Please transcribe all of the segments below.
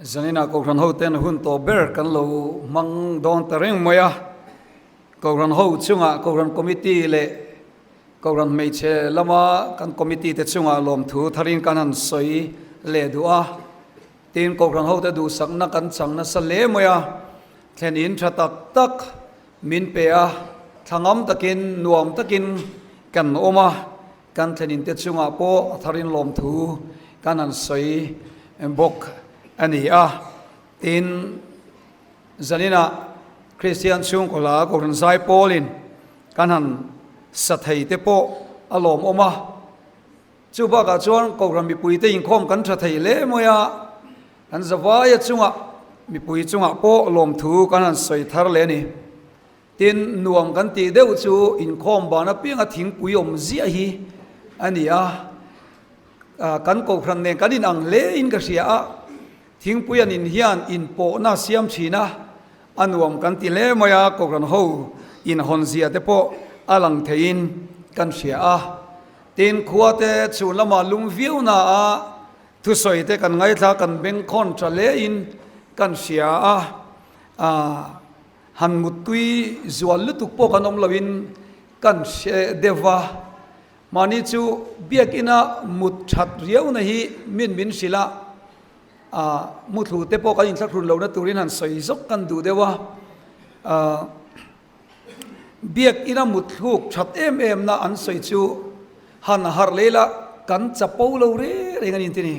Zanina Kohhran hoten hun tawp ber kan lo hmang dawn ta reng mai a. Kohhran ho chungah Kohhran Committee leh Kohhran hmeichhe lama kan Committee te chungah lawmthu tharin kan han sawi leh duh a. Tin, Kohhran hote duhsakna kan chang nasa hle mai a, thlen in tha tak tak min pe a, thlangam takin nuam takin kan awm a, kan thlen in te chungah pawh a tharin lawmthu kan han sawi bawk a ni a. Tin, zaninah Kristian chhungkaw hla Kohhran Zaipawlin kan han sa thei te pawh a lawmawm a. Chu bakah chuan Kohhran mipuite inkhawm kan tha thei hle mai a, kan zavaia chungah mipui chungah pawh lawmthu kan han sawi thar leh a ni. Tin, nuam kan tih deuh chu inkhawm ban apianga thingpui awm ziah hi a ni a, kan Kohhran nen kan inang hle in ka hria a, thingpui an in hian inpawhna siam thin a, a nuam kan ti hle mai a, Kohhran ho inhawn zia te pawh a lang theiin kan hria a. Tin, khua te chhun lamah lung viau na a thusawi te kan ngaithla kan bengkhawn tha hle in kan hria a, aah han muttui zual lutuk pawh kan awm lo in kan hre deuh va, mahni chu biakina mut that riau na hi min min hrilh a, aah muthlu te pawh kan inthlahrun lohna turin han sawi zawk kan duh deuh a, aah. Biakina mutthluk that em em na an sawi chu han harh leh ila kan chapo lo reng reng a ni tih ni.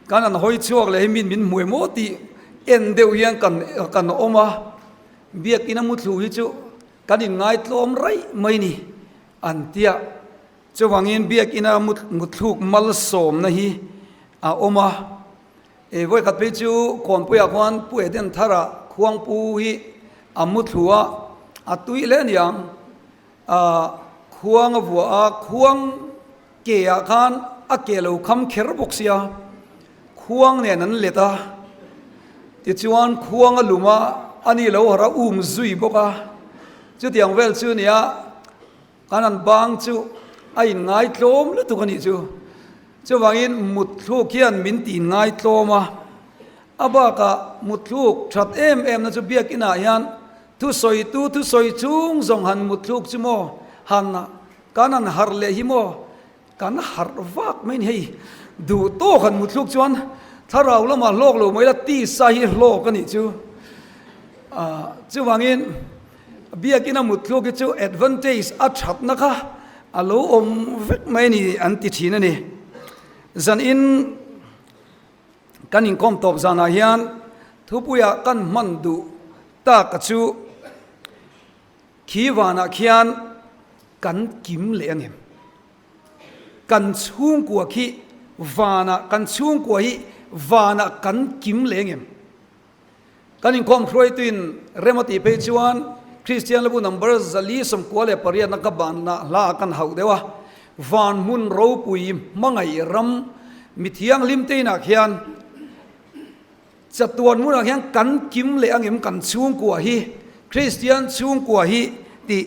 Kan han hawi chhuak leh hi min min hmu emaw tih en deuh hian kan kan awm a, biakina muthlu hi chu kan inngaitlawm raih mai ni an tia. Chuvangin biakina mutthluk malsawmna hi a awm a. E vawikhat phei chu Kawnpuiah khuan Pu Eden Thara khuangpu hi a mu thlu a, a tui hle aniang. Ahh khuang a vuah a, khuang ke ah khan a ke lo kham kher bawk sia, khuang nen an let a, tichuan khuang a lum a, ani lo harh a um zui bawk a, chutiang vel chu nia. Kan an bang chu a inngaitlawm lutuk a nih chu. Chuvangin mutthluk hian min ti inngaitlawm a, a bakah mutthluk that em em na chu biakinah hian thusawitu thusawi chung zawng han mutthluk chu maw han kan han harh leh hi maw kan harh vak mai a ni hei. Duh tawk han mutthluk chuan thlarau lamah hlawk lo mai la tisa hi hlawk a nih chu. Chuvangin Biakina mutthluk hi chu advantage a thatna kha a lo awm vek mai a ni an ti thin a ni. Zanin kan inkawm tawp zanah hian thupuiah kan hman duh tak a chu khi vanah khian kan kim leh a ni. Kan chhungkua khi vanah kan chhungkua hi vanah kan kim leh a ngem? Kan inkhawm hruaituin rem a tih phei chuan Kristian Labu number 498 na ka banna hla ah kan hauh deuh a, Van hmun ropui hmangaih ram mi thianghlim te inah khian chatuan hmunah khian kan kim leh angem kan chhungkua hi Kristian chhungkua hi tih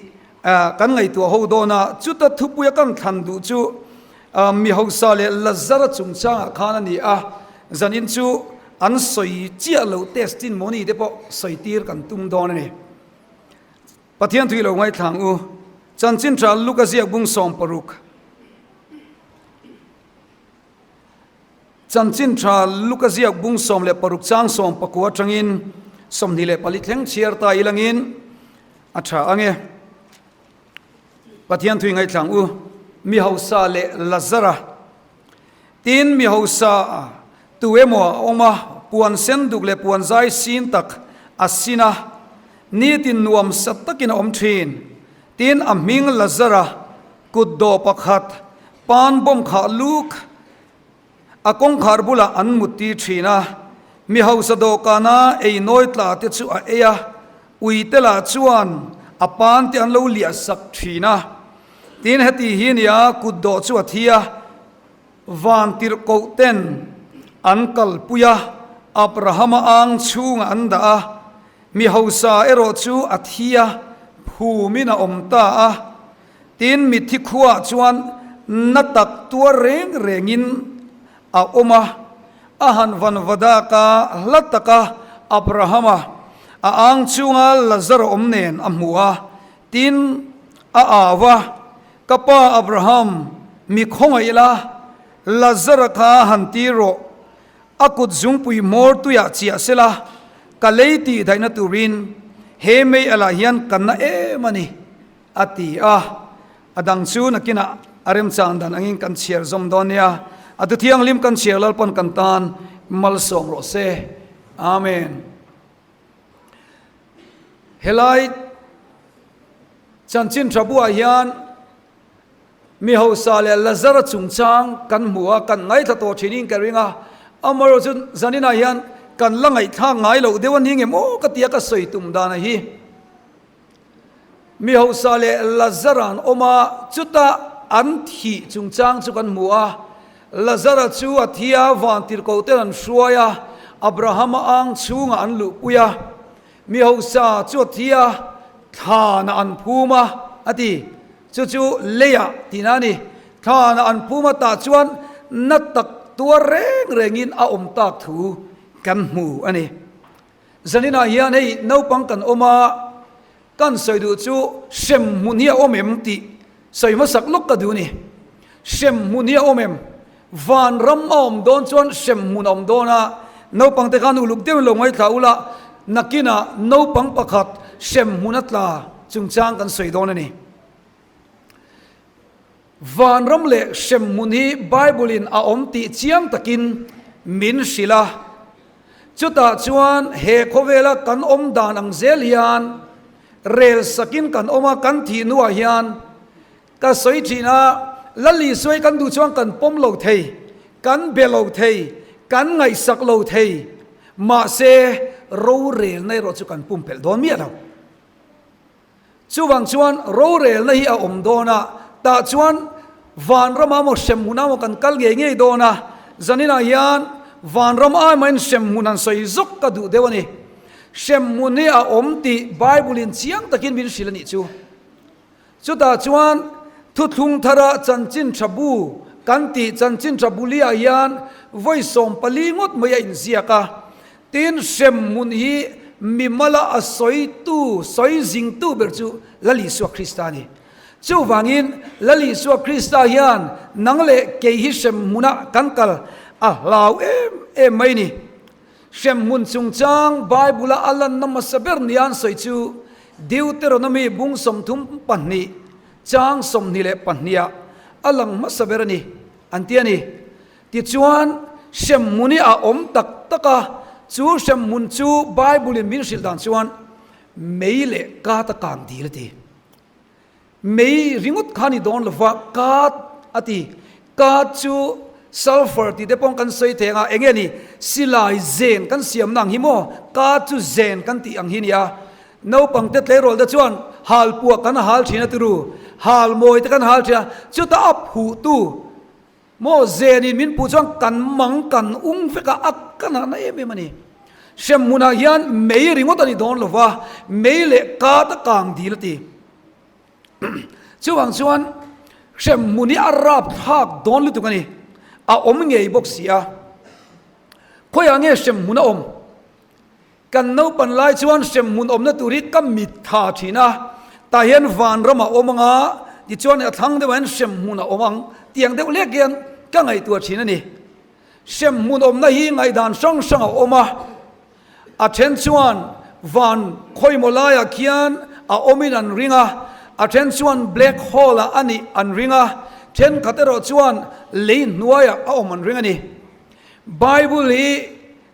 kan ngaihtuah ho dawn a, chuta thupuia kan thlan duh chu mi hausa leh Lazara chungchangah khan a ni a, zanin chu an sawi chiah loh testimony te pawh sawi tir kan tum dawn a ni. Pathian thui lo ngaithlang u, Chanchin Tha Luka ziak bung 60. Chanchin Tha Luka ziak bung 16 chang 19 atangin 24 thleng chhiar ta ilangin a tha ange. Pathian thui ngaithlang u, mi hausa leh Lazara. Tin, mi hausa tu emaw a awm a, puan sen duk leh puan zai sin tak a sin a, nitin nuam sat takin a awm thin. Tin, a hming Lazara kut dawh pakhat pan bawm khah luk a kawngkhar bulah an muttir thin a, mi hausa dawhkana ei nawi tla te chu a ei a, ui te lah chuan a pan te an lo liah sak thin a. Tin, heti hi nia kut dawh chu a thi a, van tirhkoh ten an kalpui a, Abrahama ang chhungah an dah a, mi hausa erawh chu a thi a, phumin a awm ta a. Tin, mitthi khuaah chuan na tak tuar reng rengin a awm a. A han vanvadak a, hla taka Abrahama a ang chunga Lazara awm nen a hmu a, tin, a au a, Ka pa Abraham, mi khawngaih la, Lazara kha han tir rawh, a kut zungpui hmawr tuiah chiah sela, ka lei tih daihna turin he mei alah hian ka na em a ni, a ti a. A dang chu nakinah a remchang dan angin kan chhiar zawm dawn nia. A tu thianghlim kan chhiar Lalpan kan tan malsawm rawh se. Amen. Helai chanchin tha buah hian mi hausa leh Lazara chungchang kan hmu a, kan ngaithla tawh thinin ka ring a. Amaherawhchu chu zaninah hian kan la ngaihthlak ngai loh deuh a ni nge maw ka tia ka sawi tum dan a hi. Mi hausa leh Lazara an awm a, chutah an thih chungchang chu kan hmu a. Lazara chu a thi a, vantirhkoh ten an hruai a, Abrahama ang chhungah an luhpui a. Mi hausa chu a thi a, thlanah an phum a, a ti. Chu chu leiah tihna a ni. Thlanah an phum a, tah chuan na tak tuar reng rengin a awm tak thu kan hmu a ni. Zaninah hian hei naupang kan awm a, kan sawi duh chu hrem hmun hi a awm em tih sawi hmasak lawk ka duh a ni. Hrem hmun hi a awm em? Vanram a awm dawn chuan hrem hmun a awm dawn a, naupang te khan uluk deuhin lo ngaithla ula, nakinah naupang pakhat hrem hmun a tla chungchang kan sawi dawn a ni. Vanram leh hremhmun hi Bible-in a awm tih chiang takin min hrilh a. Chutah chuan he khawvela kan awm dan ang zel hian rel sakin kan awm a, kan thih hnuah hian ka sawi thin a, Lal Isua hi kan duh chuan kan pawm lo thei, kan be lo thei, kan ngaihsak lo thei, mahse rorelna erawh chu kan pumpelh dawn miah lo. Chuvang chuan rorelna hi a awm dawn a, tah chuan vanram ah maw hremhmun ah maw kan kal ngei ngei dawn a, zaninah hian vanram ai mahin hremhmun han sawi zawk ka duh deuh a ni. Hremhmun hi a awm tih Bible in chiang takin min hrilh a nih chu. Chutah chuan thuthlung thara chanchin tha bu kan tih chanchin tha bu liah hian vawi 14 ngawt mai a inziak a, Tin, hremhmun hi mimala a sawitu, sawi zingtu ber chu Lal Isua Krista a ni. Chuvangin, Lal Isua Krista hian nang leh kei hi hremhmunah kan kal a hlau em em mai ni. Hremhmun chungchang Bible-a a lanna hmasa ber nia an sawi chu Deuteronomy bung 32 chang 22 ah a lang hmasa ber a ni, an ti a ni. Tichuan, hremhmun hi a awm tak tak a, chu hremhmun chu Bible-in min hrilh dan chuan mei leh kat a kang dil a ti. Mei ringawt kha ni dawn lova kat a ti. Kat chu sulphur tih te pawh kan sawi thei ang a, eng nge ni silai zen kan siamna ang hi maw? Kat chu zen kan tih ang hi nia. Naupang te tleirawl te chuan halpuah kan hal thin a tiru, halmawi te kan hal thin a, chutah a phuhtu Maw zenin min puh chuan kan mang kan ung vek a, a ka nahna em em a ni. Hremhmunah hian mei ringawt a ni dawn lo va, mei leh kat a kang dil a ti. Chuvang chuan hremhmun hi a rap thlak dawn lutuk a ni. A awm ngei bawk si a. Khawiah nge hremhmun a awm? Kan naupan lai chuan hremhmun awmna tur hi ka mit tha thin a, tah hian vanram a awm ang a, tichuan a thlang deuhah hian hremhmun a awm ang tiang deuh lek hian ka ngaihtuah thin a ni. Hremhmun awmna hi ngaihdan hrang hrang a awm a, a then chuan van khawimaw laiah khian a awmin an ring a, a then chuan black hole ah a nih an ring a, thenkhat erawh chuan lei hnuaiah a awm an ring a ni. Bible hi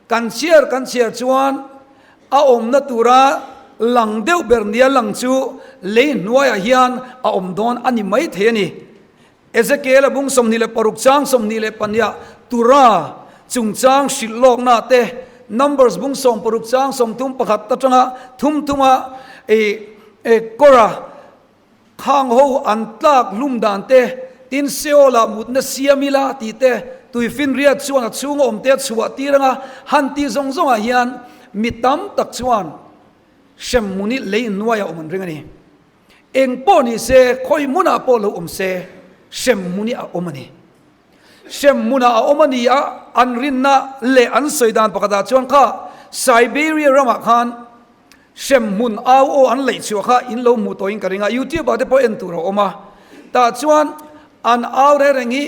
Kan chhiar kan chhiar chuan a awmna tura lang deuh ber nia lang chu lei hnuaiah hian a awm dawn a ni mai thei a ni. Ezekiel-a bung 26 chang 22 tura chungchang hrilh lawkna te, Numbers bung 16 chang 31 atanga thum thuma kawra Khang ho an tlak hlum dan te, tin Seol-ah mutna siam ila tih te, tuifinriat chuan a chhunga awm te a chhuah tir anga han tih zawng zawngah hian mi tam tak chuan hremhmun hi lei hnuaiah awm an ring a ni. Eng pawh ni se, khawi hmunah pawh lo awm se, hremhmun hi a awm a ni. Hremhmunah a awm a ni a, an rinna leh an sawi dan pakhatah chuan kha Siberia ramah khan hremhmun au aw an leih chhuah kha in lo hmuh tawhin ka ring a, YouTube ah te pawh en tur a awm a, tah chuan an au reng reng hi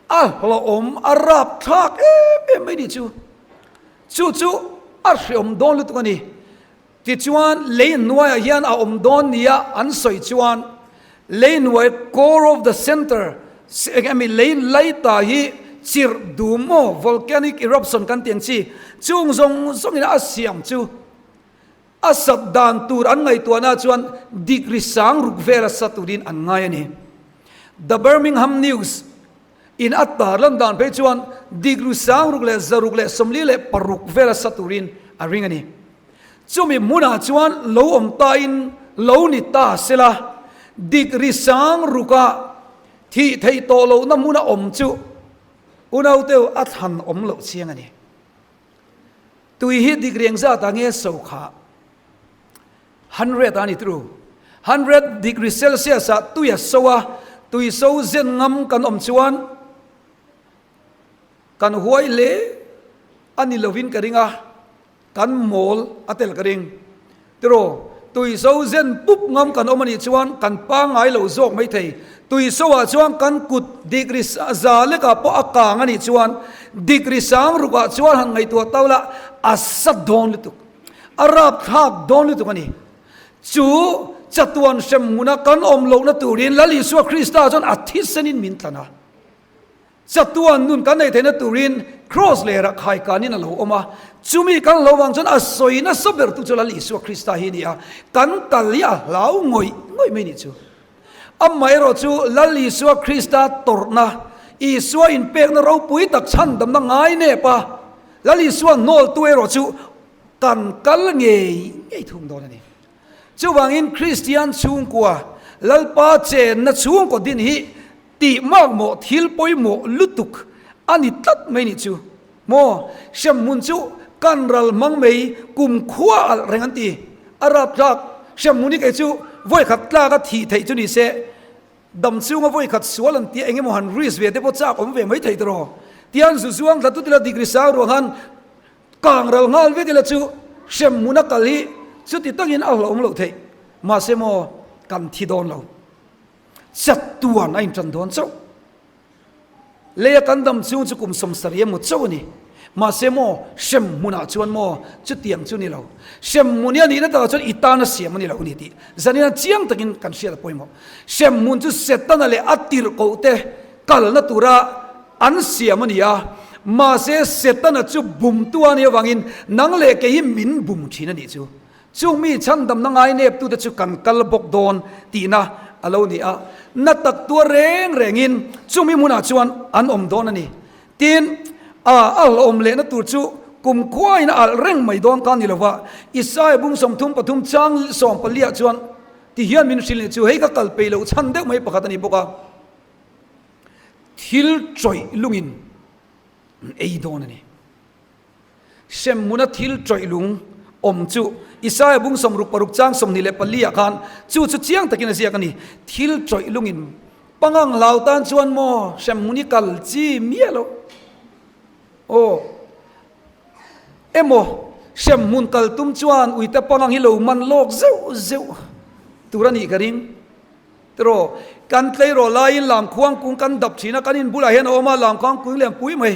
a hlawhawm a rapthlak em em mai ni chu. Chu chu a hreawm dawn lutuk a ni. Tichuan, lei hnuaiah hian a awm dawn nia an sawi chuan, lei hnuai core of the center, eng emi lei laita hi chirh dum maw, volcanic eruption kan tih ang chi, chung zawng zawngin a siam chu a sat dan tur an ngaihtuahna chuan degree sang ruk vela sa turin an ngai a ni. The Birmingham News In a tarlan dan phei chuan degree 60 leh 146 vela sa turin a ring a ni. Chumi hmunah chuan lo awm tain lo ni ta sela, degree 60-a thih theih tawh lohna hmuna awm chu unauteu a thlan awm loh chiang a ni. Tui hi degree engzatah nge so kha? 100 a ni tru. 100 degree Celsius ah tui a so a, tui so zen ngam kan awm chuan kan huai hle a ni lovin ka ring a, kan mawl a tel ka ring. Tiraw, tui so zen pup ngam kan awm a nih chuan kan pangngai lo zawk mai thei. Tui so ah chuan kan kut degree za lekah pawh a kang a nih chuan degree 60 ah chuan han ngaihtuah tau la a sa dawn lutuk. A rapthlak dawn lutuk a ni. Chu chatuan hremhmuna kan awm lohna turin Lal Isua Krista chuan a thisenin min tlan a. Chatuan nun kan neih theihna turin Kraws lerah khaikanin a lo awm a. Chumi kan lo vang chuan a sawi nasa bertu chu Lal Isua Krista hi a ni a. Kan kal hi a hlau ngawih ngawih mai a nih chu. Amaherawh chu Lal Isua Krista tawrhna, Isua inpekna ropui tak chhandamna ngai nep a, Lal Isua hnawltu erawh chu kan kal ngei ngei thung dawn a ni. Chuvangin Kristian chhungkua, Lalpa chenna chhungkaw din hi tih makmawh thil pawimawh lutuk a ni tlat mai nih chu. Maw? Hremhmun chu kan ral hmang mai kum khua alh reng an ti. A raptlak hremhmun hi kei chu vawikhat tlak a thih theih chu ni se, dam chunga vawikhat sual an tia eng emaw han risk ve te pawh chak awm ve mai thei tawh. Tian zu zuang thla tut ila degree sang ruang han kang ral nghal vek ila chu hremhmun a kal hi chuti takin a hlauhawm loh theih. Mahse maw kan thi dawn lo. Chatuan a intan dawn chauh. Leia kan dam chhung chu kum 70 emaw chauh a ni. Mahse maw, hrem hmunah chuan maw, chutiang chu ni lo. Hrem hmun hi a nihna takah chuan i tana siam a ni lo a ni tih zanina chiang takin kan hriat a pawimawh. Hrem hmun chu Setana leh a tirhkohte kalna tura an siam a ni a, mahse Setana chu bumtu a nih avangin nang leh kei hi min bum thin a nih chu. Chung mi chhandamna ngai neptute chu kan kal bawk dawn tihna a lo ni a, na tak tuar reng rengin chumi hmunah chuan an awm dawn a ni. Tin, a alh awm lehna tur chu kum khuain a alh reng mai dawn kha a ni lo va, Isaiah bung 33 chang 14 ah chuan ti hian min hrilh leh chu hei ka kal peih loh chhan deuh mai pakhat a ni bawk a, thil chawih lungin an ei dawn a ni. Hremhmuna thil ṭawih lung awm chu Isaia bung 66 chang 24 ah khan chu chu chiang takin a ziak a ni. Thil ṭawih lungin pangang hlau tan chuan maw hremhmun hi kal chi miah lo aw emaw hremhmun kal tum chuan uite pangang hi lo man lawk zeuh zeuh tur a nih ka ring. Tiraw, kan tleiraw laiin lamkhuang kung kan dap thin a, kan in bulah hian a awm a, lamkhuang kung lian pui mai.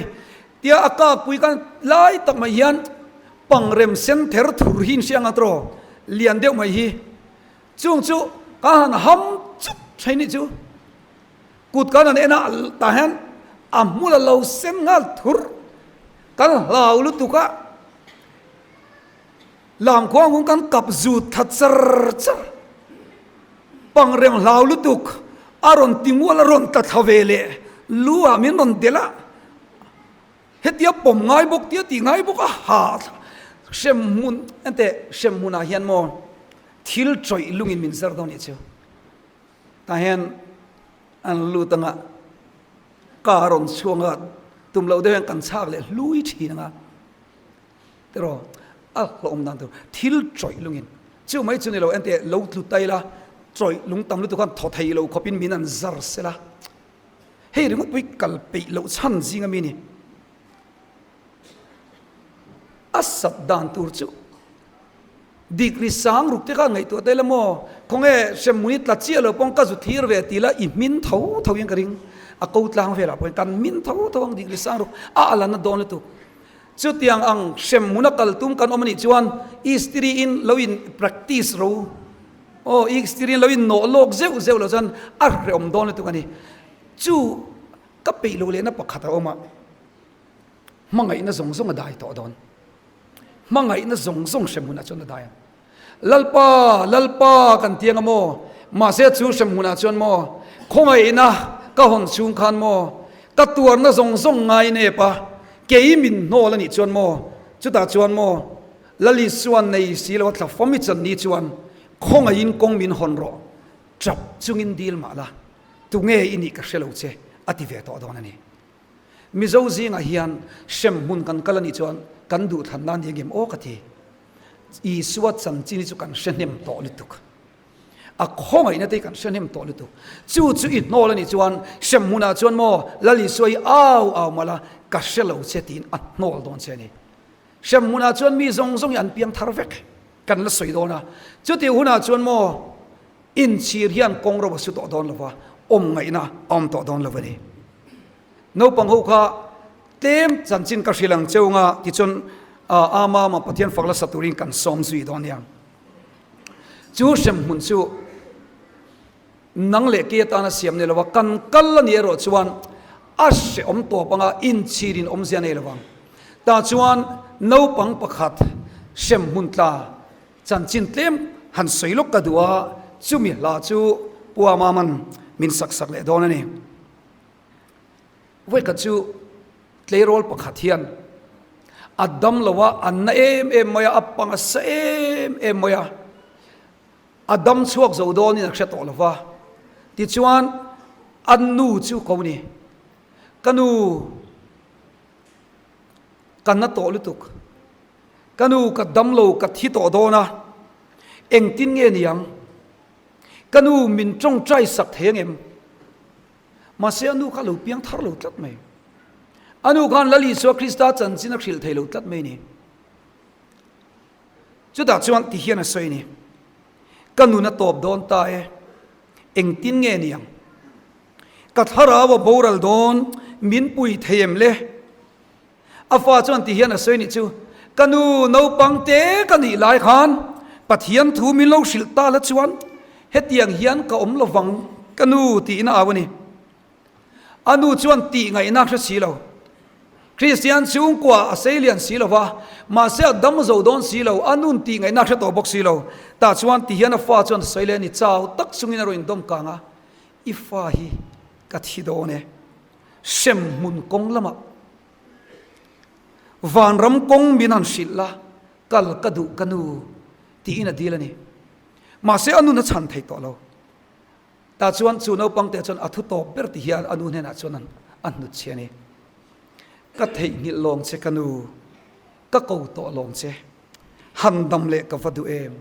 Tia a kak pui kan lai tak mai hian pangrem sen ther thur hi in hria ang a tiraw, lian deuh mai hi. Chung chu ka han ham chuk thin nih chu. Kut kan han en a, tah hian a hmul a lo sen nghal thur. Kan hlau lutuk a. Lamkhuang hung kan kap zut tha char char. Pangreng hlau lutuk a rawn ti mual a rawn tla thla ve leh lu ah min rawn delh a, hetia pawm ngai bawk tia tih ngai bawk a ha hrem hmun enteh hrem hmunah hian maw thil chawih lungin min zar dawn nih chu. Tah hian an lut anga ka rawn chhuang a tum loh deuh hian kan chhak leh hlui thin anga. Tiraw, a hlawhawm dan tur thil chawih lungin chu mai chu ni lo enteh lo tlu ta ila chawih lung tam lutuk khan thaw thei lo khawpin min an zar sela. Hei ringawt pawh hi kal peih loh chhan zing ami a ni. A sat dan tur chu degree sang ruk te kha ngaihtuah ta ila maw? Khawnge hremhmun hi tla chiah lo pawng ka zu thir ve ti ila i hmin tho tho in ka ring. A ko tlang velah pawhin kan hmin tho tho ang degree sang ruk a alan na dawn lutuk. Chutiang ang hremhmun a kal tum kan awm anih chuan istiri in lo in practice ro aw istiri in lo in nawh lawk zeuh zeuh loh chuan a hrehawm dawn lutuk a ni. Chu ka peih loh lehna pakhat a awm a. Hmangaihna zawng zawng a dai tawh dawn. Hmangaihna zawng zawng hremhmunah chuan a dai ang. Lalpa, Lalpa kan ti anga maw? Mahse chu hremhmunah chuan maw? Khawngaihna ka hawn chhung khan maw? Ka tuarna zawng zawng ngai nep a, kei min hnawl a nih chuan maw? Chutah chuan maw? Lal Isuan nei si lo a thla fawm i chan ni chuan khawngaihin kawng min hawn rawh, tap chungin dil mah la, tunge i nih ka hre lo che a ti ve tawh dawn a ni. Mizo zingah hian hremhmun kan kal a nih chuan kan duhthlanna a ni angem aw ka ti. Isua chanchin hi chu kan hre hnem tawh lutuk. A khawngaihna te hi kan hre hnem tawh lutuk. Chu chu i hnawl a nih chuan hremhmunah chuan maw Lal Isua hi au au mah la ka hre lo che tiin a hnawl dawn che a ni. Hremhmunah chuan mi zawng zawng hi an piang thar vek kan la sawi dawn a. Chutih hunah chuan maw inchhir hian kawng ro a su tawh dawn lo va, awm ngaihna a awm tawh dawn lo a ni. Naupang ho kha tlem chanchin ka hrilh ang cheu nga tichuan ama ama Pathian fak la sa turin kan sawm zui dawn nia. Chu hremhmun chu nang leh kei atana siam nei lova kan kal a nih erawh chuan a hrehawm tawp anga inchhirin awmzia nei lovang. Tah chuan naupang pakhat hremhmun tla chanchin tlem han sawi lawk ka duh a, chumi hla chu Pu Amaman min sak sak leh dawn a ni. Vawikhat chu tleirawl pakhat hian a dam lo a, a na em em mai a, a pang a sa em em mai a, a dam chhuak zo dawnin a hre tawh lo va. Tichuan a nu chu ko ni, Ka nu, ka na tawh lutuk, ka nu ka dam lo, ka thi tawh dawn a, engtin nge niang? Ka nu min tawngtai sak thei angem? Mahse a nu kha a lo piang thar lo tlat mai. A nu khan Lal Isua Krista chanchin a hrilh thei lo tlat mai ni. Chutah chuan ti hian a sawi ni, Ka nun a tawp dawn ta e, engtin nge niang? Ka thlarau a boral dawn, min pui thei em le? A fa chuan ti hian a sawi nih chu, Ka nu naupang te ka nih lai khan Pathian thu min lo hrilh ta la chuan hetiang hian ka awm lo vang ka nu tiin a au a ni. A nu chuan tih ngaihna hre si lo. Kristian chhungkua a sei lian si lo va, mahse a dam zo dawn si lo, a nun tih ngaihna hre tawh bawk si lo. Tah chuan ti hian a fa chuan a sawi leh a ni, Chau tak chungin a rawn indawm kang a, I fa hi ka thi dawn e. Hremhmun kawng lamah vanram kawng min han hrilh la, kal ka duh ka nu tiin a dil a ni. Mahse a nun a chhan thei tawh lo. Tah chuan chu naupang te chuan a thu tawp ber ti hian a nu hnenah chuan a hnut chhe a ni. Ka theihnghilh lawng che ka nu, ka ko tawh lawng che, han dam leh ka va duh em,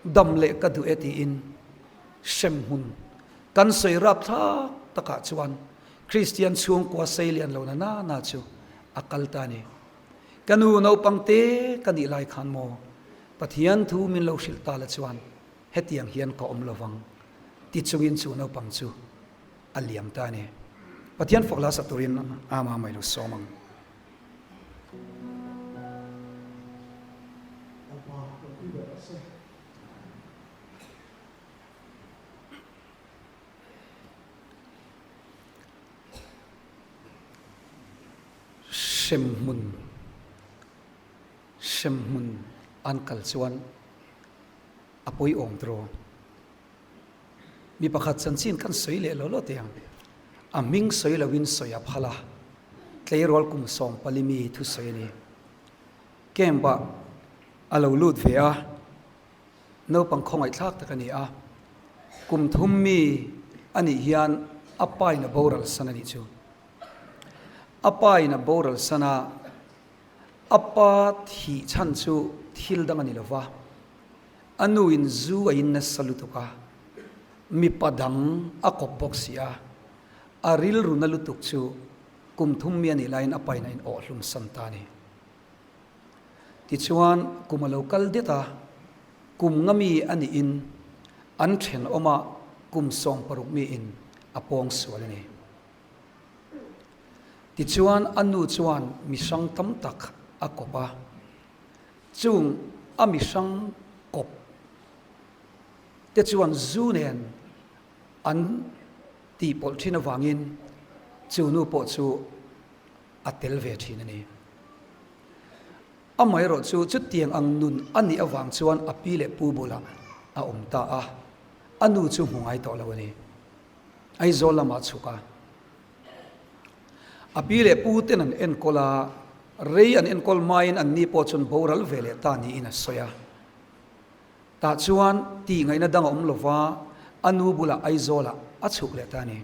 dam leh ka duh e tiin hremhmun Kan sawi rapthlak takah chuan Kristian chhungkua sei lian lo na na na chu a kal ta a ni. Ka nu naupang te ka nih lai khan maw Pathian thu min lo hrilh ta la chuan hetiang hian ka awm lo vang ti chungin chu naupang chu a liam ta a ni. Pathian fak la sak turin ama mai lo sawm ang. Hremhmun Hremhmun an kal chuan a pawi awm tiraw? Mi pakhat chanchin kan sawi leh lo lo teh ang. A hming sawi loin sawi a phal a, tleirawl kum 40 mi thusawi a ni. Camp-ah a lo lut ve a. Naupang khawngaihthlak tak a ni a, kum thum mi a nih hian a pa in a boral san a nih chu. A pa in a boral san a, a pa thih chhan chu thil dang a ni lo va, a nu in zu a in nasa lutuk a, mipa dang a kawp bawk si a. A rilru na lutuk chu kum thum mi a nih laiin a pain a in awh hlum san ta a ni. Tichuan kum a lo kal det a, kum nga mi a nih in an thenawm ah kum 16 mi in a pawng sual a ni. Tichuan a nu chuan mi hrang tam tak a kawp a, chung a mi hrang kawp te chuan zu nen an tih pawlh thin avangin chu nu pawh chu a tel ve thin a ni. Amaherawh chu chutiang ang nun a nih avang chuan a pi leh pu bulah a awm ta a, a nu chu hmu ngai tawh lo a ni. Aizawl lamah a chhuk a, a pi leh pu ten an enkawl a, rei an enkawl hmain anni pawh chuan boral ve leh ta niin a sawi a. Tah chuan tih ngaihna dang a awm lo va, a nu bulah Aizawlah a chhuk leh ta a ni.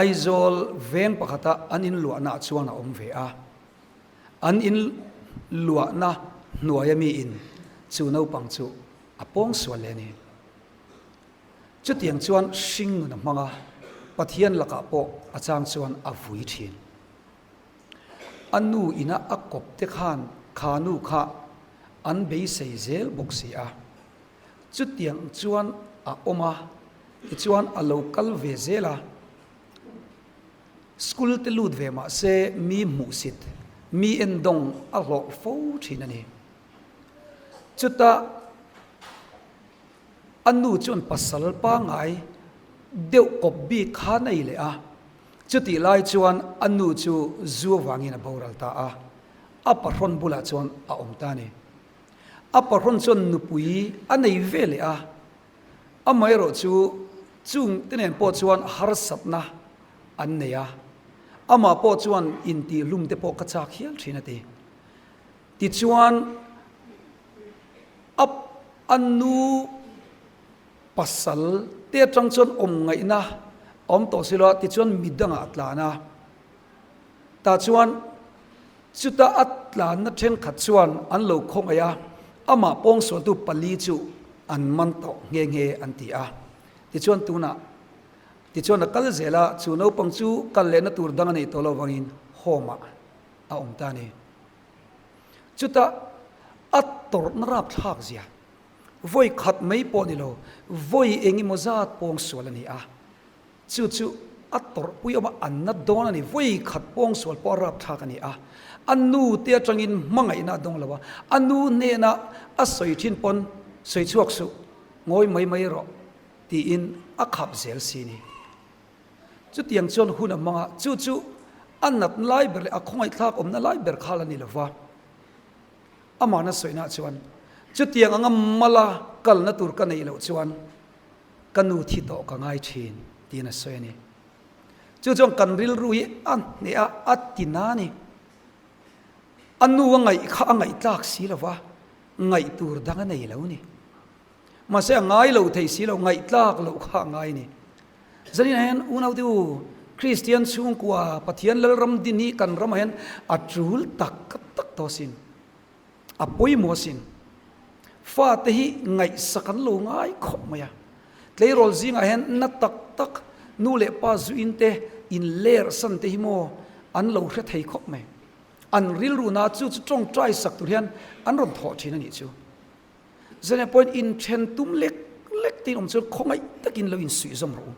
Aizawl veng pakhata an inluahnaah chuan a awm ve a. An inluahna hnuaia miin chu naupang chu a pawng sual leh a ni. Chutiang chuan hring nun a hmang a, Pathian lakah pawh a chang chuan a vui thin. A nu ina a kawp te khan kha nu kha an beisei zel bawk si a. Chutiang chuan a awm a, tichuan a lo kal ve zel a. School te lut ve mah se mi hmuhsit, mi endawng a hlawh fo thin a ni. Chutah a nu chuan pasal pangngai deuh kawp bik kha nei leh a. Chutih lai chuan a nu chu zu avangin a boral ta a, a pahrawn bulah chuan a awm ta a ni. A pahrawn chuan nupui a nei ve leh a, amaherawh chu chung te nen pawh chuan harsatna an nei a, amah pawh chuan intihhlum te pawh ka chak hial thin a ti. Tichuan a a nu. Pasal te atang chuan awm ngaihna a awm tawh si lo a, tichuan mi dangah a tlan a. Tah chuan chuta a tlanna thenkhat chuan an lo khawngaih a, amah pawngsualtu pali chu an man tawh nghe nghe an ti a. Tichuan tunah tichuan a kal zel a, chu naupang chu kal lehna tur dang a neih tawh lo vangin home ah a awm ta a ni. Chuta a tawrhna rapthlak zia. Vawi khat mai pawh ni lo, vawi eng emaw zat pawng sual a ni a. Chu chu a tawrhpui awm a, an nat dawn a ni. Vawi khat pawng sual pawh a rapthlak a ni a. A nu te atangin hmangaihna a dawng lo a, a nu hnena a sawi thin pawn sawi chhuak suh, ngawi mai mai rawh tiin a khap zel si ni. Chutiang chuan hun a hmang a, chu chu a nat lai ber leh a khawngaihthlak awmna lai ber kha la ni lo va. Amahna sawina chuan, Chutiang anga mala kalna tur ka neih loh chuan ka nu thi tawh ka ngai thin, tiin a sawi a ni. Chu chuan kan rilru hi a hneh a, a ti na a ni. A nu a ngaih kha a ngaihtlak si lo va, ngaih tur dang a nei lo ni. Mahse a ngai lo thei si lo, ngaihtlak loh kha a ngai a ni. Zaninah hian unaute u, Kristian chhungkua Pathian Lalram din hi kan ramah hian a tul tak tak tawh asin. A pawimawh asin. Fate hi ngaihsak an lo ngai khawp mai a. Tleirawl zingah hian na tak tak nu leh pa zuin te in ler san te hi maw an lo hre thei khawp mai. An rilru na chu chu tawngtai sak tur hian an rawn thawh thin a nih chu. Zania pawhin inthen tum lek lek te in awm chuan khawngaih takin lo insuih zawm rawh u.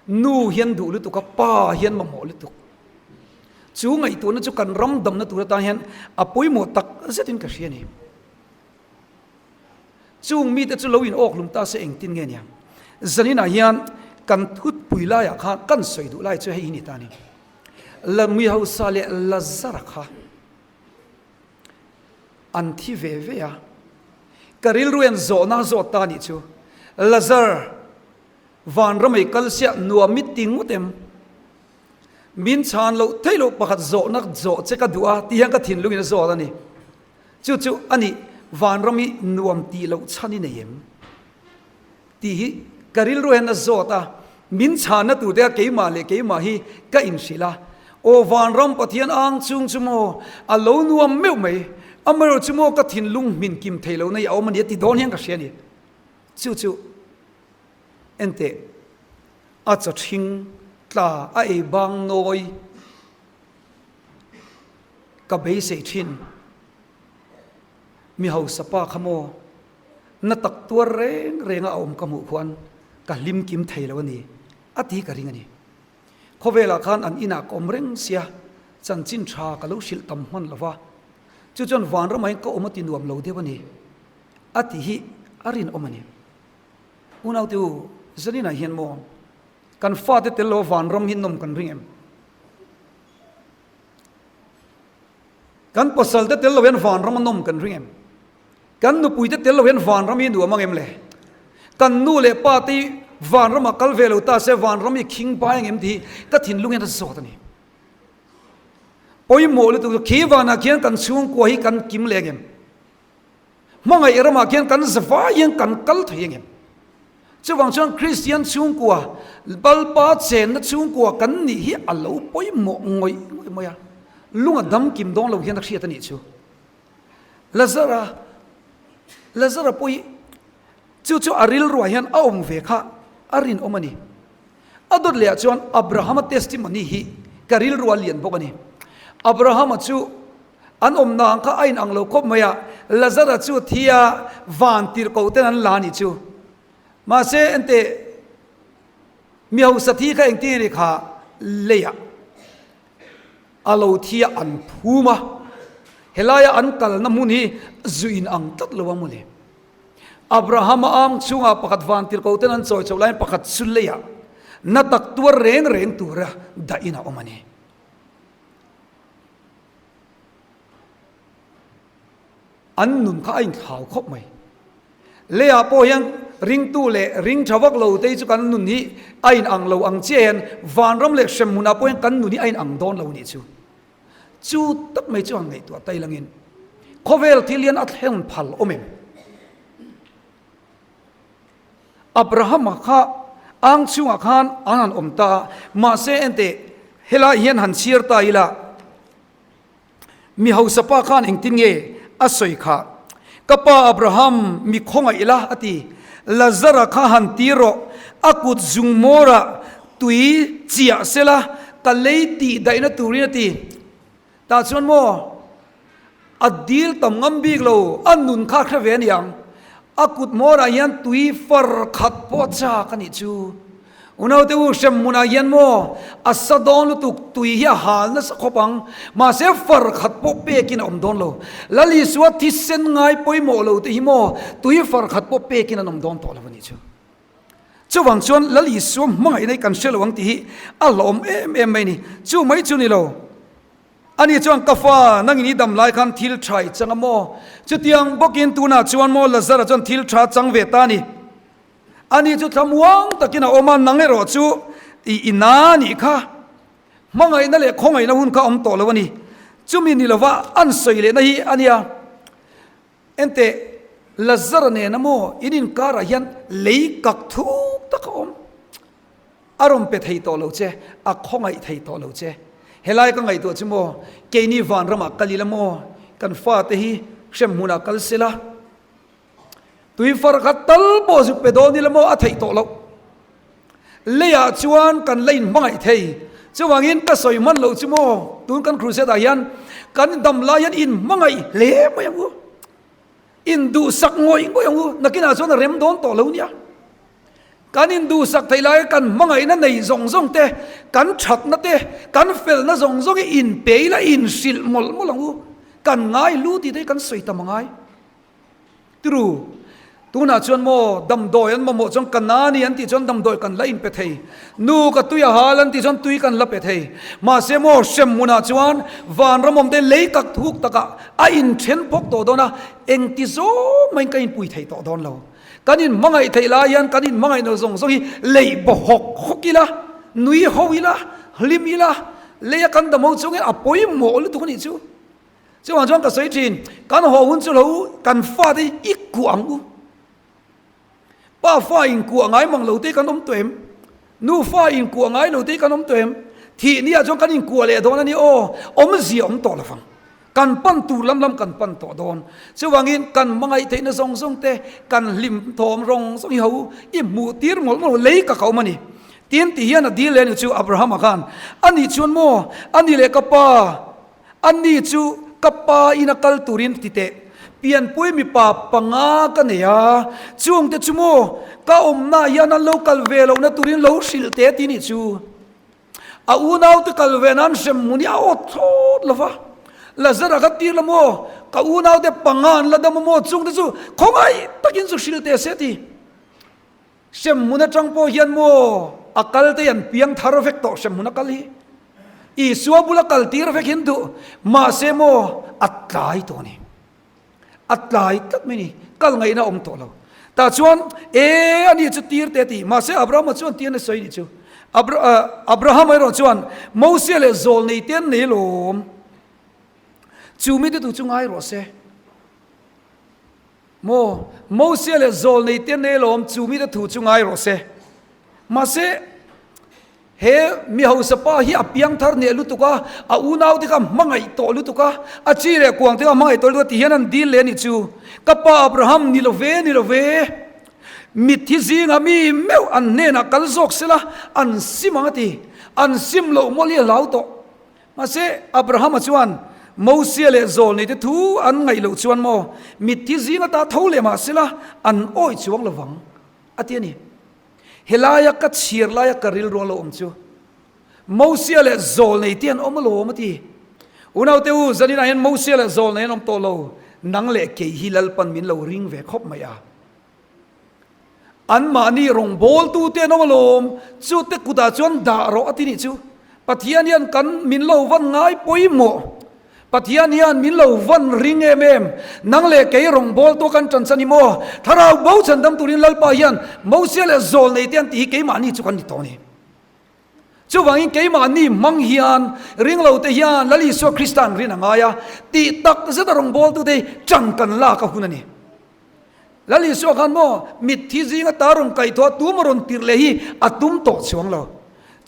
Nu hian duh lutuk a, pa hian mamawh lutuk. Chu ngaihtuahna chu kan ram damna tur atan hian a pawimawh tak zetin ka hria a ni. Chung mite chu lo in awk hlum ta se engtin nge nia. Zaninah hian kan thutpui laiah khan kan sawi duh lai chu hei hi ni ta a ni. La mi hausa leh Lazara kha. An thi ve ve a. Ka rilru hian zawhna a zawt ta anih chu. Lazar, vanram ei kal siah nuam i ti ngawt em? Min chhan loh theih loh pakhat zawhna zawh che ka duh a tih hian ka thinlungin a zawt a ni. Chu chu anih vanram hi nuam tih loh chhan i nei em? Tih hi ka rilru hian a zawt a, min chhanna tur te kha keimah leh keimah hi ka inhrilh a, Aw vanram Pathian ang chung chu maw a lo nuam meuh mai, amaherawh chu maw ka thinlung hmin kim thei lohna hi a awm a ni a ti dawn hian ka hria a ni. Chu chu enteh a chaw ṭhing. tla a ei bang nawi ka beisei thin. Mi hausa pa kha maw na tak tuar reng reng a awm ka hmuh khuan ka hlim kim thei lo a ni a ti ka ring a ni. Khawvelah khan an inah ka awm reng sia, chanchin tha ka lo hrilh tam hman lo va, chu chuan vanramah hian ka awm a ti nuam lo deuh a ni a ti hi a rinawm a ni. Unaute u, zaninah hian maw kan fate tel lo vanram hi nawm kan ring em? Kan pasal te tel lo hian vanram a nawm kan ring em? Kan nupui te tel lo hian vanram hi nuam ang em le? Kan nu leh pa te hi vanram ah kal ve lo ta se vanram hi khing bai ang em tih hi ka thinlung hian a zawt a ni. Pawimawh lutuk chu khi vanah khian kan chhungkua hi kan kim leh ang em? Hmangaih ramah khian kan zavai hian kan kal thei ang em? Chuvang chuan Kristian chhungkua, Lalpa chenna chhungkua kan nih hi a lo pawimawh ngawih ngawih mai a, lung a dam kim dawn lo hian a hriat a nih chu. Lazara, Lazara pawh hi chu chu a rilruah hian a awm ve kha a rinawm a ni. A dawt lehah chuan Abrahama testimony hi ka rilruah a lian bawk a ni. Abrahama chu An awmna ang kha a inang lo khawp mai a, Lazara chu thi a, van tirhkoh ten an la a nih chu. Mahse, enteh, mi hausa thi kha engtin nge ni kha leiah a lo thi a, an phum a, helaia an kalna hmun hi zu inang tlat lo a mawle. Abrahama ang chungah pakhat van tirhkoh ten an chawi chhoh laiin pakhat chu leiah na tak tuar reng reng tura dahin a awm a ni. An nun kha a inthlau khawp mai. Leiah pawh hian ringtu leh ring tha vak lo te hi chu kan nun hi a inang lo ang chiah hian vanram leh hremhmunah pawh hian kan nun hi a inang dawn lo nih chu. Chu tak mai chu han ngaihtuah ta ilangin khawvel thil hian a thlen phal awm em? Abrahama kha ang chhungah khan an han awm ta a, mahse enteh helai hian han chhiar ta ila, mi hausa pa khan engtin nge a sawi kha, Ka pa Abraham, mi khawngaih ila a ti, Lazara kha han tir rawh, a kut zung mawrah tui chiah sela ka lei tih daihna turin a ti. Tah chuan maw a dil tam ngam bik lo, a nun kha a hre ve a ni ang. A kut hmawrah hian tui far khat pawh a chak a nih chu. Unaute u hrem hmunah hian maw a sa dawn lutuk, tui hi a hal nasa khawp ang. Mahse far khat pawh pekin a awm dawn lo. Lal Isua thisen ngai pawimawh lo te hi maw tui far khat pawh pekin an awm dawn tawh lo a nih chu. Chuvang chuan Lal Isua hmangaihna hi kan hre lo ang tih hi a hlauhawm em em mai a ni. Chu mai chu ni lo. Ani chuan, Ka fa, nangin i dam lai khan thil tha i chang a maw? Chutiang bawkin tunah chuan maw Lazara chuan thil tha chang ve ta a ni. Ani chu thlamuang takin a awm a, nang erawh chu i i na a nih kha. Hmangaihna leh khawngaihna hun kha awm tawh lo a ni. Chumi ni lova an sawi lehna hi a nia. Enteh, Lazara nena maw in inkarah hian lei kak thuk tak a awm. A rawn pe thei tawh lo che, a khawngaih thei tawh lo che. Helai ka ngaihtuah chu maw, keini vanramah kal ila maw, kan fate hi hrem hmunah kal sela, tui far khat tal pawh zuk pe dawn ila maw a theih tawh loh. Leiah chuan kan la inhmangaih thei. Chuvangin ka sawi hman loh chu maw, tun kan crusade ah hian kan dam lai hian inhmangaih hle mai ang u. Induhsak ngawih ngawih ang u, nakinah chuan a rem dawn tawh lo nia. Kan induhsak theih laia kan hmangaihna nei zawng zawng te, kan thatna te, kan felna zawng zawng hi inpe ila inhrilh mawlh mawlh ang u. Kan ngai hlu tih te hi kan sawi tam a ngai. Tiru, tunah chuan maw damdawi an mamawh chuan ka na ni an tih chuan damdawi kan la inpe thei. Nu ka tui a hal an tih chuan tui kan la pe thei. Mahse maw hrem hmunah chuan vanram awm te lei kak thuk takah a inthen phawk tawh dawn a, engti zawng maiin ka inpui thei tawh dawn lo. Kan inhmangaih theih lai hian kan inhmangaihna zawng zawng hi leih baw hawk hawk ila, nui ho ila, hlim ila, leia kan dam ho chungin a pawimawh lutuk a nih chu. Chuvang chuan ka sawi thin, kan haw hun chu lo kan fate hi i kuah ang u. Pa fa inkuah ngai mang lo te hi kan awm tawh em? Nu fa inkuah ngai lo te hi kan awm tawh em? Thih ni ah chuan kan inkuah leh dawn a ni aw, awmzia awm tawh lovang. Kan pan tur lam lam kan pan tawh dawn. Chuvangin kan hmangaih theihna zawng zawng te, kan hlim thawm rawng zawng hi ho i hmuh tir mawlh mawlh lei ka ka awm a ni. Tin, ti hian a dil leh a ni chu Abrahama khan, Ani chuan maw, ani leh ka pa, ani chu ka pa ina kal turin ti teh, pianpui mipa panga ka nei a, chungte chu maw ka awmnaah hian an lo kal ve lohna turin lo hrilh teh ti nih chu. A unaute kal ve nan hrem hmun hi a awt thlawt lo va, Lazara kha tir la maw, ka unaute panga an la dam a maw, chungte chu khawngaih takin chu hrilh teh se ti. Hremhmun atang pawh hian maw a kal te an piang thar vek tawh hremhmun a kal hi. Isua bula kal tir vek hin duh mahse maw a tlai tawh a ni. A tlai tlat mai a ni. Kal ngaihna a awm tawh lo. Tah chuan e a ni chu tir te a ti. Mahse Abrahama chuan tir na sawi ni chu. Abrahama erawh chuan Mosia leh Zawlnei te an nei alawm. Chu mite tu chu ngai rawh se. Maw, Mosia leh Zawlnei te nelawm chu mite thu chu ngai rawh se. Mahse, he mi hausa pa hi a piang thar hneh lutuk a, a unaute kha a hmangaih tawh lutuk a, a chi leh kuangte kha a hmangaih tawh lutuk a ti hian an dil leh a nih chu. Ka pa Abraham ni lo ve, ni lo ve. Mitthi zingah mi meuh an hnenah kal zawk sela an sim ang a ti. An sim loh mawlh hi a hlau tawh. Mahse, Abrahama chuan Mosia leh Zawlneite thu an ngaih loh chuan maw, mitthi zing ata tho leh mah sela an awih chuang lo vang, a ti a ni. Helaia ka chhiar laia ka rilru a lo awm chu Mosia leh Zawlneite an awm alawm, a ti. Unaute u, zaninah hian Mosia leh Zawlnei an awm tawh lo, nang leh kei hi Lalpan min lo ring ve khawp mai a. Anmahni rawngbawltute an awm alawm, chute kutah chuan dah rawh a ti nih chu. Pathian hian kan min lo van ngai pawimawh. Pathian hian min lo van ring em em. Nang leh kei rawngbawltu kan ṭan chan hi maw? Thlarau bo chhan dam turin Lalpa hian Mosia leh Zawlneite an tih hi keimahni chu kan ni tawh a ni. Chuvangin keimahni hmang hian ringlote hian Lal Isua Krista an rin a ngai a, tih tak zeta rawngbawltute hi ṭan kan lak a hun a ni. Lal Isua khan maw mitthi zinga ta rawn kaihthawh a tum a rawn tirh leh hi a tum tawh chuang lo.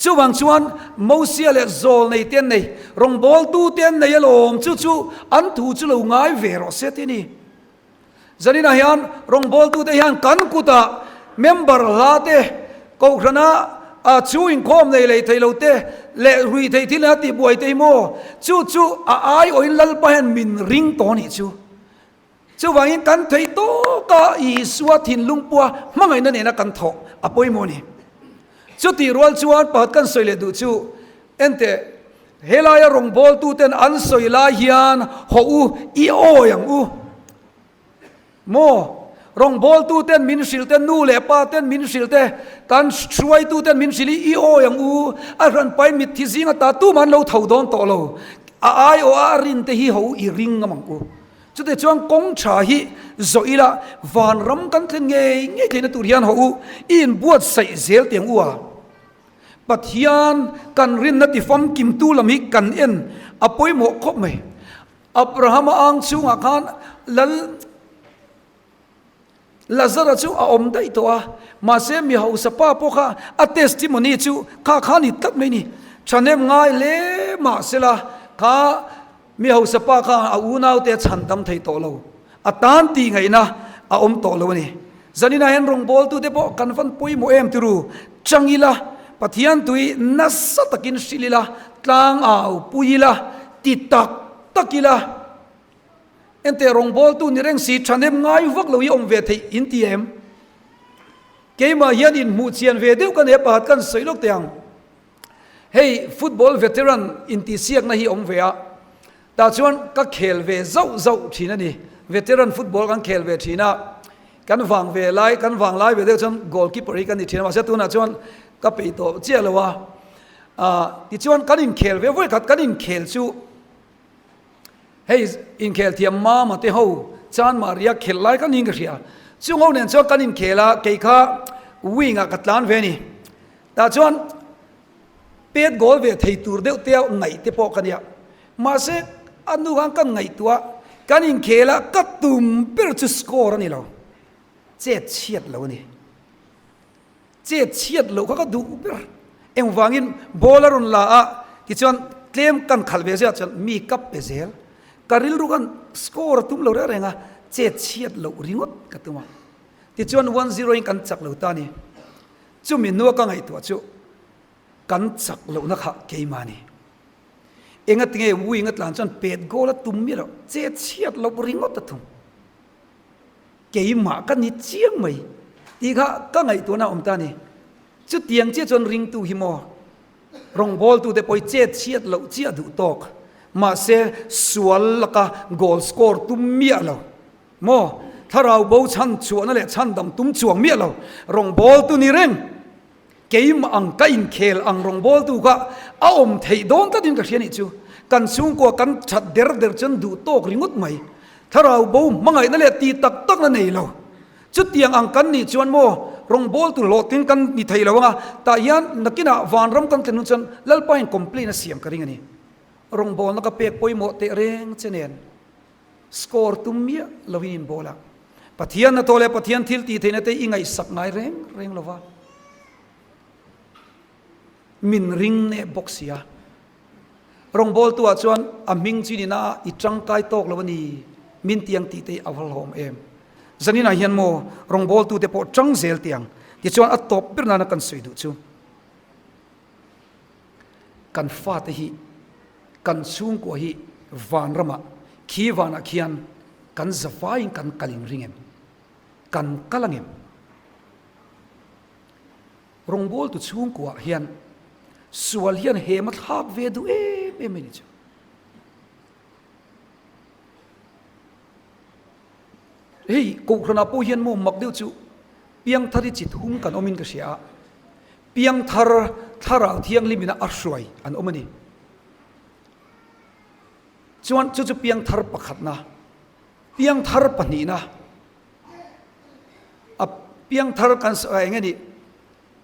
Chuvang chuan Mosia leh Zawlnei te an nei, rawngbawltu te an nei alawm, chu chu an thu chu lo ngai ve rawh se ti a ni. Zaninah hian rawngbawltute hian kan kutah member hla te, kohhrana chu inkhawm nei lei thei lo te leh rui thei thil a tihbuai te hi maw chu chu a aiawhin Lalpa hian min ring tawh a nih chu. Chuvangin kan theih tawka Isua thinlung pua hmangaihna nena kan thawh a pawimawh a ni. Chutih rual chuan pakhat kan sawi leh duh chu enteh helaia rawngbawltuten an sawi lai hian hawh u i awi ang u maw? Rawngbawltuten min hrilh te, nu leh pa ten min hrilh te, kan hruaituten min hrilh i i awi ang u, a hranpain mitthi zinga ta tumah an lo tho dawn tawh lo, a aiawh a a rinte hi hawh u i ring ngam ang u. Chutih chuan kawng tha hi zawh ila vanram kan thlen ngei ngei theihna tur hian hawh u, i inbuatsaih zel teh ang u a. Pathian kan rinna tifamkimtu lam hi kan en a pawimawh khawp mai. Abrahama ang chhungah khan Lal Lazara chu a awm daih tawh a, mahse mi hausa pa pawh kha a testimony chu kha kha ni tlat mai ni. Thahnem ngai hle mahsela kha mi hausa pa kha a unaute a chhan dam thei tawh lo, a tan tih ngaihna a awm tawh lo a ni. Zaninah hian rawngbawltute pawh kan van pawimawh em tiru, chang ila, Pathian tui nasa takin hrilh ila, tlang au pui ila, ti tak tak ila, Enteh rawngbawltu ni reng si thahnem ngai vak lo hi awm ve theih in ti em? Keimah hian inhmuh chian ve deuh ka nei a pakhat kan sawi lawk teh ang. Hei football veteran intihsiakna hi awm ve a, tah chuan ka khel ve zauh zauh thin a ni. Veteran football kan khel ve thin a, kan vang ve lai, kan vang lai ve deuh chuan goalkeeper hi ka ni thin a, mahse tunah chuan ka peih tawh chiah lo a. Tichuan kan inkhel ve vawikhat kan inkhel chu, Hei inkhel thiam mama te ho chan Maria khelh lai ka niin ka hria. Chung ho nen chuan kan inkhel a, kei kha wing ah ka tlan ve a ni. Tah chuan pet goal ve thei tur deuh te a ngaih te pawh ka nia. Mahse a nu khan kan ngaihtuah a, kan inkhel a ka tum ber chu score a ni lo, chet chhiat lo a ni. Chet chhiat loh kha ka duh ber. Engvangin ball a rawn la a, tichuan tlem kan khalh ve zia chuan mi kap pe zel. Ka rilru khan score a tum lo reng reng a, chet chhiat loh ringawt ka tum a. Tichuan 1-0 in kan chak lo ta a ni. Chumi hnua ka ngaihtuah chu. Kan chak lohna kha keimah ni. Engatinge wing a tlan chuan pet goal a tum miah loh, che chhiat loh ringawt a tum. Keimah ka ni chiang mai tih kha ka ngaihtuahna a awm ta a ni. Chutiang chiah chuan ringtu hi maw rawngbawltute pawh hi chet chhiat loh chiah duh tawk. Mahse sual laka goal score tum miah lo maw, thlarau bo chhan chhuahna leh chhandam tum chuang miah lo rawngbawltu ni reng. Keimah ang ka inkhel ang rawngbawltu kha a awm theih dawn tlatin ka hria nih chu. Kan chhungkua kan that der der chuan duh tawk ringawt mai. Thlarau bo hmangaihna leh ti tak takna nei lo. Chutiang ang kan nih chuan maw rawngbawltu hlawhtling kan ni thei lo anga tah hian nakinah vanram kan thlen hun chuan Lalpa hian complain a siam ka ring a ni. Rawngbawlna ka pek pawimawh teh reng che nen. Score tum miah lovin inbawl a. Pathian hnathawh leh Pathian thil tih theihna te i ngaihsak ngai reng reng lova. Min ring neh bawk si a. Rawngbawltu ah chuan a hming chu nina a i tangkai tawk lo a ni min tiang tih te hi a va hlawm em. Zaninah hian maw rawngbawltu te pawh tang zel tiang tichuan a tawp ber nana kan sawi duh chu. Kan fate hi, kan chhungkua hi vanramah, khi vanah khian kan zavaiin kan kal inring em? Kan kal angem? Rawngbawltu chhungkuaah hian sual hian hem a thlak ve duh em em a ni chu. Hei Kohhranah pawh hian maw mak deuh chu piangthar hi chi thum kan awmin ka hria a, piangthar thlarau thianghlim ina a hruai an awm a ni. Chuan chu chu piangthar pakhatna, piangthar pahnihna, a piangthar kan sawi eng nge ni,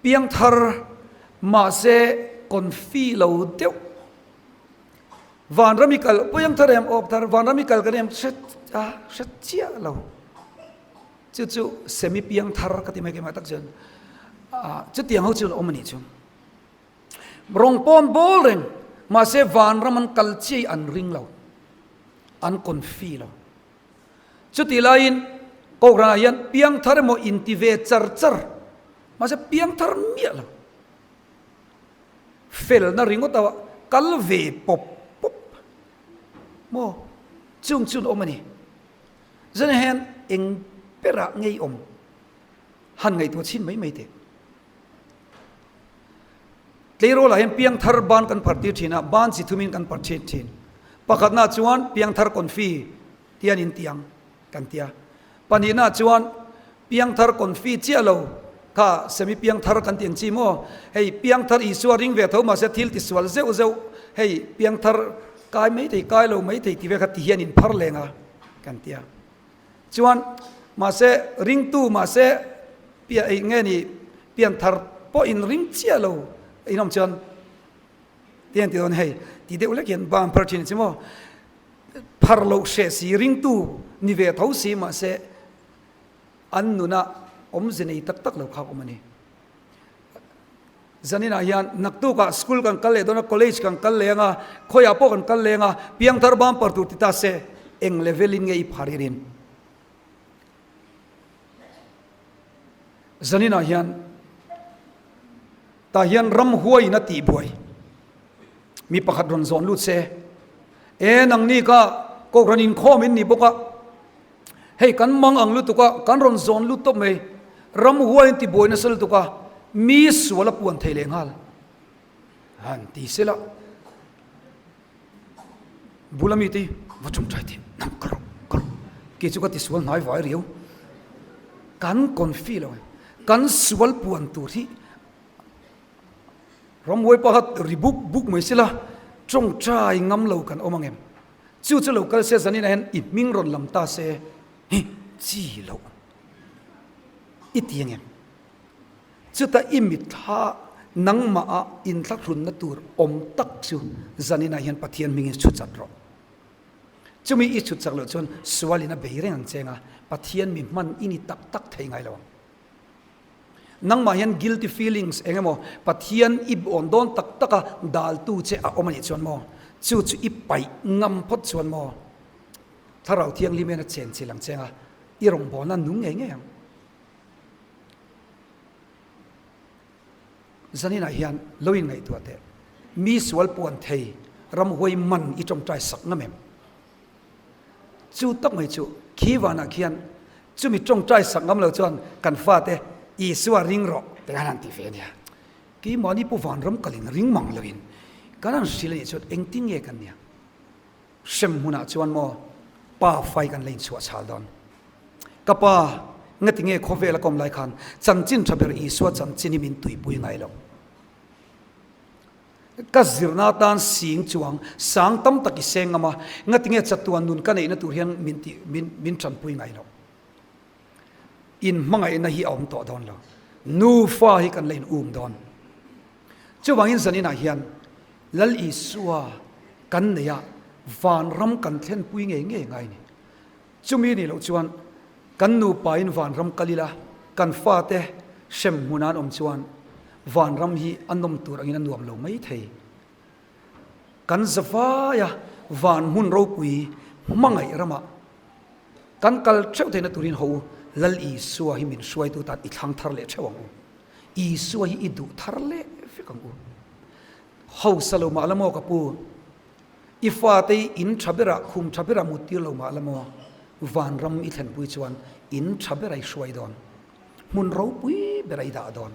piangthar mahse confi lo deuh Vanram i kal Puiangthar em Awkthar Vanram i kal kan em hre a hre chiah lo chu chu semi piangthar ka ti mai keimah tak chuan ah chutiang ho chu an awm a nih chu rawng pawn bawl reng mahse vanram an kal chiah hi an ring lo an confi lo chutih laiin kohhranah hian piangthar emaw inti ve char char mahse piangthar miah lo. Felna ringawt a kal ve pawp pawp maw chung chun awm a ni. Zan hian eng berah ngei awm han ngaihtuah chhin mai mai teh. Tleirawlah hian piangthar ban kan phar tir thin a, ban chi thumin kan phar thin thin. Pakhatna chuan piangthar confi tian in ti ang. Kan ti a. Pahnihna chuan piangthar confi chiah lo kha semi piangthar kan ti ang chi maw? Hei piangthar Isua ring ve tho mahse thil ti sual zeuh zeuh hei piangthar kai mai thei kai lo mai thei ti ve kha ti hian in phar leng a kan ti a. Chuan mahse ringtu mahse pian ei nge ni pianthar pawh in ring chiah lo in awm chuan ti an ti dawn hei ti deuh lek hian ban phar thin chi maw? Phar loh hreh si ringtu ni ve tho si mahse an nuna awmze nei tak tak lo kha awm a ni. Zaninah hian naktukah school kan kal leh dawn a, college kan kal leng a, khawiah pawh kan kal leng a, piangthar bumper tur ti ta se eng level in nge i phar i rin? Zaninah hian tah hian ramhuaiin a tihbuai. Mi pakhat rawn zawn lut se, E nangni ka Kohhran inkhawm in ni bawk a, hei kan mang ang lutuk a, kan rawn zawn lut tawp mai, ramhuai in tibuai nasa lutuk a, mi sual a puan thei leh nghal. Han ti se la, bula mite hi va tawngtai teh, nang kal rawh, kal rawh, kei chu ka tisual hnai vai riau, kan confi lo, kan sual puan tur hi Ramhuai pakhat ri buk buk mai sila tawngtai ngam lo kan awm angem? Chu chu lo kal se zaninah hian i hming rawn lam ta se hi chi loh i ti angem? Chutah i mitthla nangmah ah inthlahrunna tur awm tak chu zaninah hian Pathian hmingin chhut chat rawh. Chumi i chhut chak loh chuan sualin a bei reng ang cheng a, Pathian mi hman i ni tak tak thei ngai lo ang. Nangmah hian guilty feelings eng emaw Pathian i awn dawn tak tak a daltu che a awm a nih chuan maw? Chu chu i paih ngam phawt chuan maw? Thlarau Thianghlim hian a chen chilh ang cheng a, i rawngbawlna nung ngei ngei ang. Zaninah hian lo inngaihtuah teh. Mi sual puan thei ramhuai man i tawngtai sak ngam em? Chu tak mai chu khi vanah khian chumi tawngtai sak ngam lo chuan kan fate Isua ring rawh te khan han ti ve a nia. Keimahni pawh vanram kalin ring mang loin kan han hrilh a nih chuan engtin nge kan nia? Hrem hmunah chuan maw pa fai kan la inchhuah chhal dawn. Ka pa, ngati nge khawvel a kawm lai khan chanchin tha ber Isua chanchin hi min tuipui ngai lo. Ka zirna atan sing chuang sang tam tak i seng ngam a, ngati nge chatuan nun ka neihna tur hian min tih min min tanpui ngai lo. In hmangaihna hi a awm tawh dawn lo. Nufa hi kan la in um dawn. Chuvangin zaninah hian Lal Isua kan neih a, vanram kan thlenpui ngei ngei ngai ni. Chumi nih loh chuan kan nupain vanram kal ila, kan fate hrem hmuna an awm chuan vanram hi a nawm tur angin a nuam lo mai thei. Kan zavaia van hmun ropui hmangaih ramah kan kal theuh theihna turin ho u, Lal Isua hi min hruaitu tan i thlang thar leh theuh ang u. Isua hi i duh thar leh vek ang u. Hausa lo mah la maw ka pu? I fate hi in tha berah, khum tha berah mut tir lo mah la maw? Vanram i thlenpui chuan in tha berah i hruai dawn. Hmun ropui berah i dah dawn.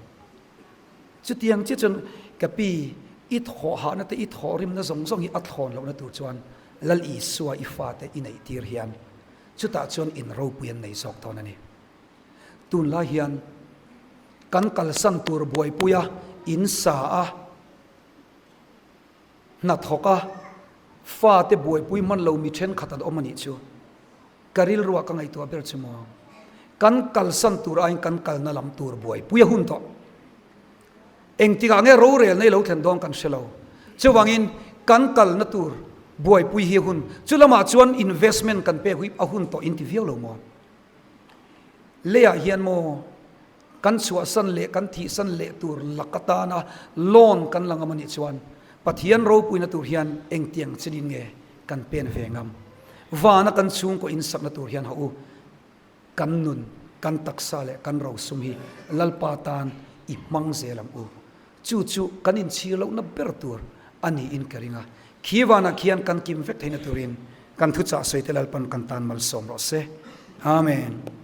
Chutiang chiah chuan ka pi, i thawh hahna te, i thawh rimna zawng zawng hi a thlawn lohna tur chuan Lal Isua i fate i neih tir hian chutah chuan in ropui an nei zawk dawn a ni. Tunlai hian kan kalsan tur buaipuia in sa a, hnathawk a, fate buaipui hman lo mi thenkhat an awm a nih chu. Ka rilruah ka ngaihtuah ber chu maw? Kan kalsan tur aiin kan kalna lam tur buaipui a hun tawh. Engtikah nge rorelna i lo thlen dawn kan hre lo. Chuvangin kan kalna tur buaipui hi a hun. Chu lamah chuan investment kan pek hi a hun tawh in ti viau lo maw? Leiah hian maw kan chhuahsan leh kan thihsan leh tur lak atana loan kan la ngam a nih chuan Pathian ropuina tur hian engtiang chenin nge kan pen ve ngam? Vana kan chhungkaw insakna tur hian hauh u, kan nun, kan taksa leh kan rosum hi Lalpa tan i hmang zel ang u. Chu chu kan inchhir lohna ber tur a niin ka ring a. Khi vanah khian kan kim vek theihna turin kan thuchah sawite Lalpan kan tan malsawm rawh se. Amen.